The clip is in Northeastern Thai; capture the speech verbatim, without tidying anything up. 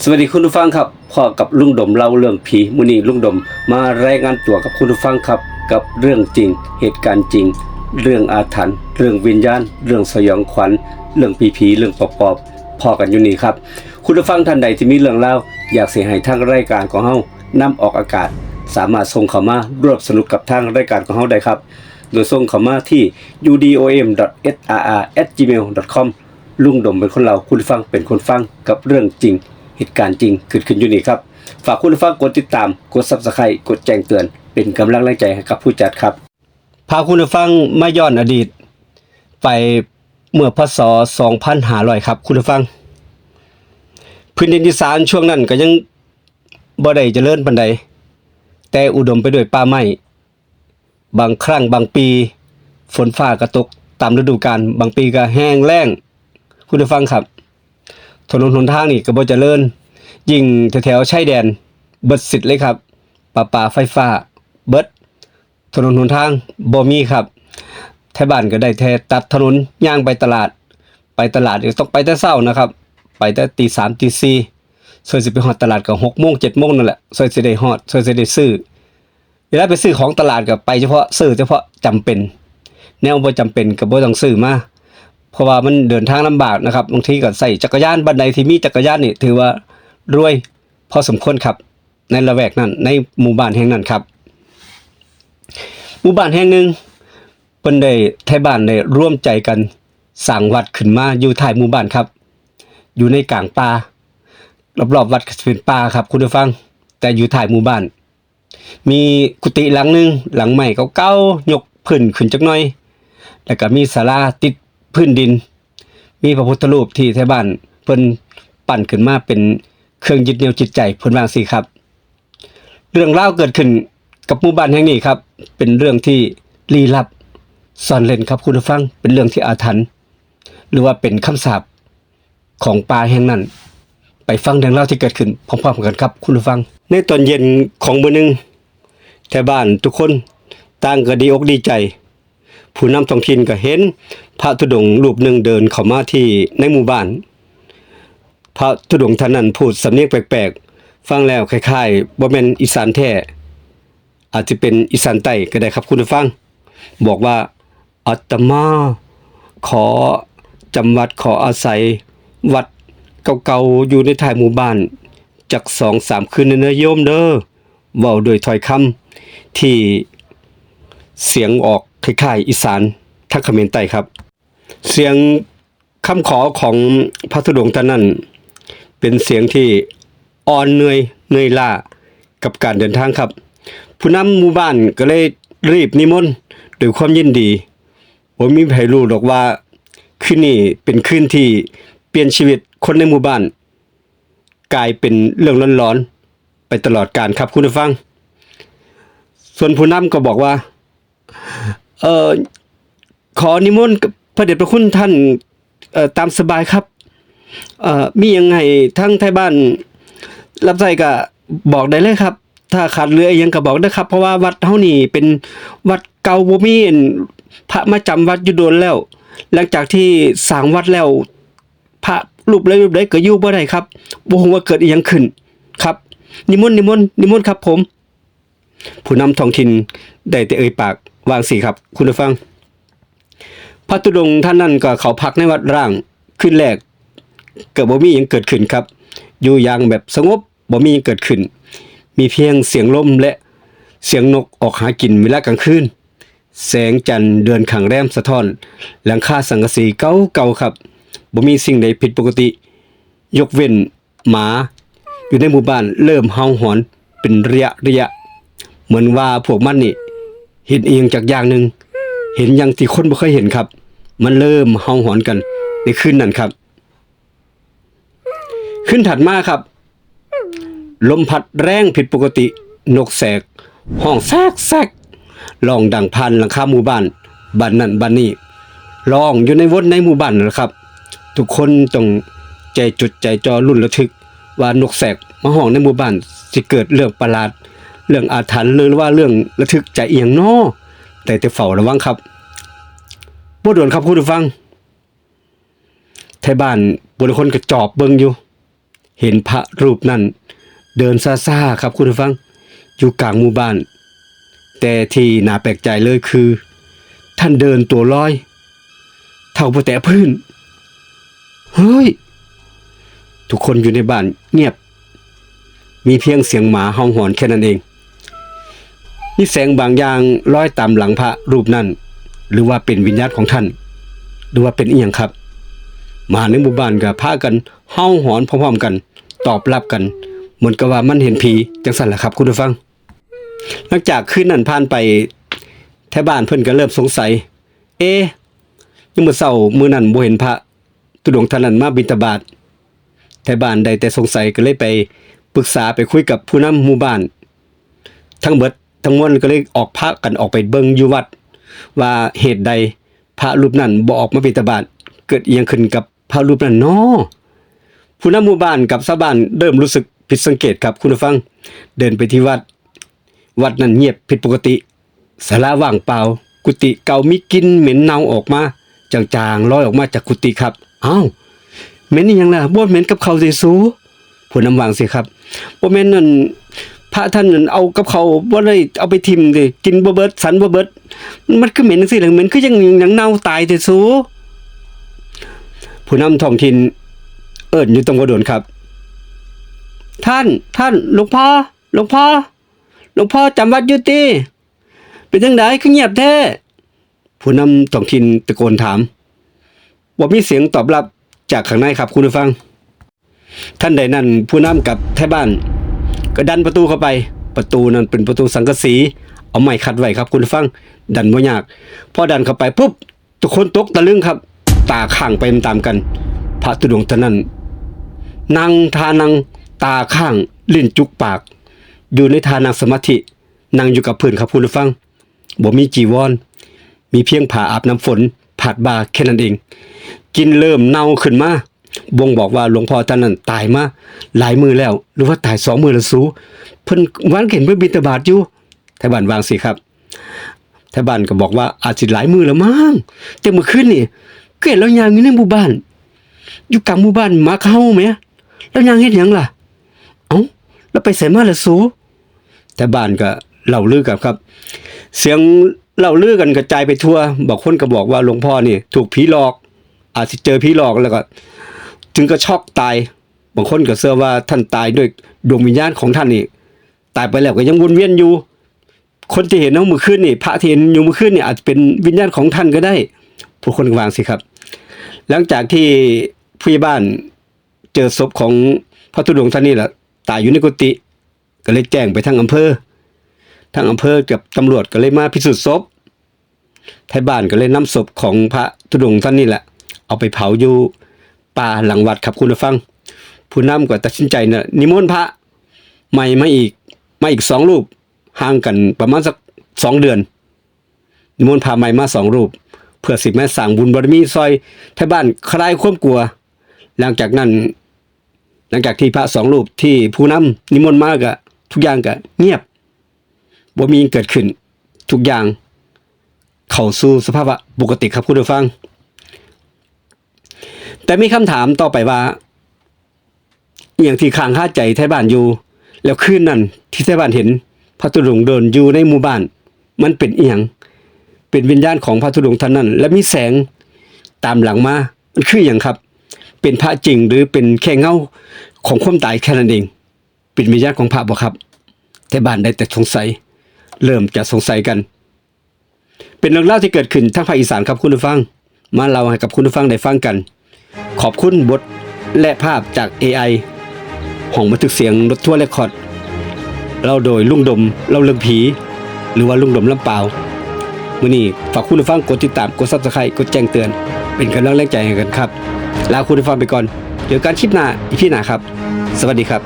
สวัสดีคุณผู้ฟังครับ พ้อกับลุงดมเล่าเรื่องผี มื้อนี้ลุงดมมารายงานตัวกับคุณผู้ฟังครับ กับเรื่องจริง เหตุการณ์จริง เรื่องอาถรรพ์ เรื่องวิญญาณ เรื่องสยองขวัญ เรื่องผีๆ เรื่องปอบๆ พ้อกันอยู่นี่ครับ คุณผู้ฟังท่านใดที่มีเรื่องเล่า อยากสิให้ทางรายการของเฮานำออกอากาศ สามารถส่งเข้ามาร่วมสนุกกับทางรายการของเฮาได้ครับ โดยส่งเข้ามาที่ ยูดีโอเอ็ม ดอท เอสอาร์อาร์ แอท จีเมล ดอท คอม ลุงดมเป็นคนเล่า คุณผู้ฟังเป็นคนฟัง กับเรื่องจริง เหตุการณ์จริงเกิดขึ้นอยู่นี่ครับ ฝากคุณผู้ฟังกดติดตาม กด Subscribe กดแจ้งเตือน เป็นกำลังแรงใจให้กับผู้จัดครับ พาคุณผู้ฟังมาย้อนอดีต ไปเมื่อ พ.ศ. สองพันห้าร้อย ครับ คุณผู้ฟัง พื้นดินอีสานช่วงนั้นก็ยังบ่ได้เจริญปานใด แต่อุดมไปด้วยป่าไม้ บางครั้งบางปี ฝนฟ้าก็ตกตามฤดูกาล บางปีก็แห้งแล้ง คุณผู้ฟังครับ ถนนหนทางนี่ก็บ่เจริญ ยิ่งแถวๆชายแดน เบิดสิทธิ์เลยครับ ประปาไฟฟ้าเบิด ถนนหนทางบ่มีครับ ไทบ้านก็ได้แต่ตัดถนนย่างไปตลาด ไปตลาดนี่ต้องไปแต่เช้านะครับ ไปแต่ตีสามตีสี่ ส่วนสิไปฮอดตลาดก็หกโมงเจ็ดโมงนั่นแหละ ส่วนสิได้ฮอด ส่วนสิได้ซื้อ เวลาไปซื้อของตลาดก็ไปเฉพาะ ซื้อเฉพาะจำเป็น แนวบ่จำเป็นก็บ่ต้องซื้อมา เพราะว่ามันเดินทางลำบากนะครับ บางทีก็ใช้จักรยาน บ้านใดที่มีจักรยานนี่ถือว่ารวยพอสมควรครับ ในละแวกนั้น ในหมู่บ้านแห่งนั้นครับ หมู่บ้านแห่งหนึ่ง เพิ่นได้ ไทบ้านได้รวมใจกันสร้างวัดขึ้นมาอยู่ท้ายหมู่บ้านครับ อยู่ในกลางป่า รอบๆวัดก็สิเป็นป่าครับ คุณผู้ฟัง แต่อยู่ท้ายหมู่บ้าน มีกุฏิหลังหนึ่ง หลังไม้เก่าๆ ยกพื้นขึ้นจักหน่อย แล้วก็มีศาลาติดพื้นดิน มีพระพุทธรูปที่ไทบ้านเพิ่นปั้นขึ้นมาเป็นเครื่องยึดเหนี่ยวจิตใจ เพิ่นว่าจั่งซี้ครับ เรื่องราวเกิดขึ้นกับหมู่บ้านแห่งนี้ครับ เป็นเรื่องที่ลี้ลับซ่อนเร้นครับ คุณผู้ฟัง เป็นเรื่องที่อาถรรพ์ หรือว่าเป็นคำสาปของป่าแห่งนั้น ไปฟังเรื่องราวที่เกิดขึ้นพร้อมๆกันครับ คุณผู้ฟัง ในตอนเย็นของมื้อหนึ่ง ไทบ้านทุกคนต่างก็ดีอกดีใจ ผู้นำท้องถิ่นก็เห็นพระธุดงค์รูปหนึ่งเดินเข้ามาที่ในหมู่บ้าน พระธุดงค์ท่านนั้นพูดสำเนียงแปลกๆ ฟังแล้วคล้ายๆบ่แม่นอีสานแท้ อาจจะเป็นอีสานใต้ก็ได้ครับ คุณผู้ฟัง บอกว่า อาตมาขอจำวัด ขออาศัยวัดเก่าๆอยู่ในท้ายหมู่บ้านจักสองสามคืนเด้อโยมเด้อ เว้าด้วยถ้อยคำที่เสียงออกคล้ายๆอีสานทางเขมรใต้ครับ เสียงคำขอของพระธุดงค์ท่านนั้น เป็นเสียงที่อ่อนเหนื่อย เหนื่อยล้ากับการเดินทางครับ ผู้นำหมู่บ้านก็เลยรีบนิมนต์ด้วยความยินดี บ่มีไผรู้ดอกว่าคืนนี้เป็นคืนที่เปลี่ยนชีวิตคนในหมู่บ้าน กลายเป็นเรื่องหลอนๆไปตลอดกาลครับ คุณผู้ฟัง ส่วนผู้นำก็บอกว่า เอ่อ ขอนิมนต์พระเดชพระคุณท่าน เอ่อ ตามสบายครับ เอ่อ มีหยังให้ทางไทบ้านรับใช้ก็บอกได้เลยครับ ถ้าขาดเหลืออิหยังก็บอกเด้อครับ เพราะว่าวัดเฮานี่เป็นวัดเก่า บ่มีอันพระมาจำวัดอยู่โดนแล้ว หลังจากที่สร้างวัดแล้ว พระรูปใดรูปใดก็อยู่บ่ได้ครับ บ่ฮู้ว่าเกิดอิหยังขึ้นครับ นิมนต์ นิมนต์ นิมนต์ครับผม ผู้นำท้องถิ่นได้แต่เอ่ยปากว่าจั่งซี้ครับ คุณผู้ฟัง พระธุดงค์ท่านนั้นก็เข้าพักในวัดร้าง คืนแรกก็บ่มีหยังเกิดขึ้นครับ อยู่อย่างแบบสงบ บ่มีหยังเกิดขึ้น มีเพียงเสียงลมและเสียงนกออกหากินเวลากลางคืน แสงจันทร์เดือนข้างแรมสะท้อนหลังคาสังกะสีเก่าๆครับ บ่มีสิ่งใดผิดปกติ ยกเว้นหมาอยู่ในหมู่บ้านเริ่มเห่าหอนเป็นระยะระยะ เหมือนว่าพวกมันนี่เห็นอิหยังจักอย่างหนึ่ง เห็นอย่างที่คนบ่เคยเห็นครับ มันเริ่มเห่าหอนกันในคืนนั้นครับ คืนถัดมาครับ ลมพัดแรงผิดปกติ นกแสกฮ้องแซกแซก ร้องดังผ่านหลังคาหมู่บ้าน บ้านนั่นบ้านนี้ ร้องอยู่ในวนในหมู่บ้านนั่นแหละครับ ทุกคนต้องใจจดใจจ่อลุ้นระทึกว่านกแสกมาฮ้องในหมู่บ้าน สิเกิดเรื่องประหลาด เรื่องอาถรรพ์ หรือว่าเรื่องระทึกใจอีหยังน้อ ได้แต่เฝ้าระวังครับ บ่โดนครับคุณผู้ฟัง ไทบ้านผู้ลางคนก็จอบเบิ่งอยู่ เห็นพระรูปนั้นเดินซ่าๆครับคุณผู้ฟัง อยู่กลางหมู่บ้าน แต่ที่น่าแปลกใจเลยคือ ท่านเดินตัวลอย เท้าบ่แตะพื้น เฮ้ย ทุกคนอยู่ในบ้านเงียบ มีเพียงเสียงหมาเห่าหอนแค่นั้นเอง มีแสงบางอย่างลอยตามหลังพระรูปนั้น หรือว่าเป็นวิญญาณของท่าน หรือว่าเป็นอีหยังครับ หมาในหมู่บ้านก็พากันเห่าหอนพร้อมๆกัน ตอบรับกัน เหมือนกับว่ามันเห็นผีจังซั่นล่ะครับคุณผู้ฟัง หลังจากคืนนั้นผ่านไป ไทบ้านเพิ่นก็เริ่มสงสัย เอ๊ะ ยังมื้อเช้ามื้อนั้นบ่เห็นพระธุดงค์ท่านนั้นมาบิณฑบาต ไทบ้านได้แต่สงสัยก็เลยไปปรึกษาไปคุยกับผู้นำหมู่บ้าน ทั้งเบิดทั้งมวลก็เลยออกพากันออกไปเบิ่งอยู่วัด ว่าเหตุใดพระรูปนั้นบ่ออกมาบิณฑบาต เกิดอิหยังขึ้นกับพระรูปนั้นน้อ ผู้นำหมู่บ้านกับชาวบ้านเริ่มรู้สึกผิดสังเกตครับคุณผู้ฟัง เดินไปที่วัด วัดนั้นเงียบผิดปกติ ศาลาว่างเปล่า กุฏิเก่ามีกลิ่นเหม็นเน่าออกมา จางๆลอยออกมาจากกุฏิครับ อ้าว เหม็นอีหยังล่ะ บ่เหม็นกับข้าวติสู ผู้นำว่าจั่งซี้ครับ บ่แม่นนั่น พระท่านนั่นเอากับข้าวบ่ได้เอาไปถิ่มเด้ กินบ่เบิด ฉันบ่เบิด มันคือเหม็นจั่งซี้ล่ะ เหม็นคือจั่งหยังเน่าตายติสู ผู้นำท้องถิ่นเอิ้นอยู่ตั้งบ่โดนครับ ท่าน ท่าน หลวงพ่อ หลวงพ่อ หลวงพ่อจำวัดอยู่ติ เป็นจั่งใดคือเงียบแท้ ผู้นำท้องถิ่นตะโกนถาม บ่มีเสียงตอบรับจากข้างในครับคุณผู้ฟัง ทันใดนั้นผู้นำกับไทบ้านก็ดันประตูเข้าไป ประตูนั้นเป็นประตูสังกะสี เอาไม้ขัดไว้ครับคุณผู้ฟัง ดันบ่ยาก พอดันเข้าไปปุ๊บ ทุกคนตกตะลึงครับ ตาค้างไปตามๆกัน พระธุดงค์ท่านนั้น นั่งท่านั่ง ตาค้าง ลิ้นจุกปาก อยู่ในท่านั่งสมาธิ นั่งอยู่กับพื้นครับคุณผู้ฟัง บ่มีจีวร มีเพียงผ้าอาบน้ำฝน ผาดบ่าแค่นั้นเอง กลิ่นเริ่มเน่าขึ้นมา บ่งบอกว่าหลวงพ่อท่านนั้นตายมาหลายมื้อแล้ว หรือว่าตายสองมื้อแล้วสู เพิ่นวันเห็นเพิ่นบิณฑบาตอยู่ ไทบ้านว่าจั่งซี้ครับ ไทบ้านก็บอกว่าอาจสิหลายมื้อแล้วมั้ง แต่มื้อคืนนี่ก็เห็นลาวย่างอยู่ในหมู่บ้าน อยู่กลางหมู่บ้านหมาเห่าแหม ลาวย่างเฮ็ดหยังล่ะ เอ้า ลาวไปไสมาล่ะสู ไทบ้านก็เล่าลือกันครับ เสียงเล่าลือกันกระจายไปทั่ว บางคนก็บอกว่าหลวงพ่อนี่ถูกผีหลอก อาจสิเจอผีหลอกแล้วก็ถึงกับช็อกตาย บางคนก็เชื่อว่าท่านตายด้วยดวงวิญญาณของท่านนี่ ตายไปแล้วก็ยังวนเวียนอยู่ คนที่เห็นเฮามื้อคืนนี่ พระที่เห็นอยู่มื้อคืนนี่อาจจะเป็นวิญญาณของท่านก็ได้ ผู้คนก็ว่าจั่งซี้ครับ หลังจากที่ผู้ใหญ่บ้านเจอศพของพระธุดงค์ท่านนี้ล่ะ ตายอยู่ในกุฏิ ก็เลยแจ้งไปทางอำเภอ ทางอำเภอกับตำรวจก็เลยมาพิสูจน์ศพ ไทบ้านก็เลยนำศพของพระธุดงค์ท่านนี้แหละ เอาไปเผาอยู่ป่าหลังวัดครับคุณผู้ฟัง ผู้นำก็ตัดสินใจนะนิมนต์พระใหม่มาอีก มาอีกสองรูป ห่างกันประมาณสักสองเดือน นิมนต์พระใหม่มาสองรูป เพื่อสิมาสร้างบุญบารมีซอยไทบ้านคลายความกลัว หลังจากนั้น หลังจากที่พระสองรูปที่ผู้นำนิมนต์มาก็ทุกอย่างก็เงียบ บ่มีเกิดขึ้น ทุกอย่างเข้าสู่สภาวะปกติครับคุณผู้ฟัง แต่มีคำถามต่อไปว่า อหยังที่ค้างคาใจไทบ้านอยู่ แล้วคืนนั้นที่ไทบ้านเห็นพระธุดงค์เดินอยู่ในหมู่บ้าน มันเป็นอีหยัง เป็นวิญญาณของพระธุดงค์ท่านนั้น และมีแสงตามหลังมา มันคือหยังครับ เป็นพระจริงหรือเป็นแค่เงาของความตายแค่นั้นเอง เป็นวิญญาณของพระบ่ครับ ไทบ้านได้แต่สงสัย เริ่มจะสงสัยกัน เป็นเรื่องราวที่เกิดขึ้นทางภาคอีสานครับคุณผู้ฟัง มาเล่าให้กับคุณผู้ฟังได้ฟังกัน ขอบคุณบทและภาพจาก เอไอ ห้องบันทึกเสียงรถทัวร์เรคคอร์ด เล่าโดยลุงดม เล่าเรื่องผี หรือว่าลุงดมลำปาว มื้อนี้ฝากคุณผู้ฟังกดติดตาม กด Subscribe กดแจ้งเตือน เป็นกำลังแรงใจให้กันครับ ลาคุณผู้ฟังไปก่อน เจอกันคลิปหน้า อีพี หน้าครับ สวัสดีครับ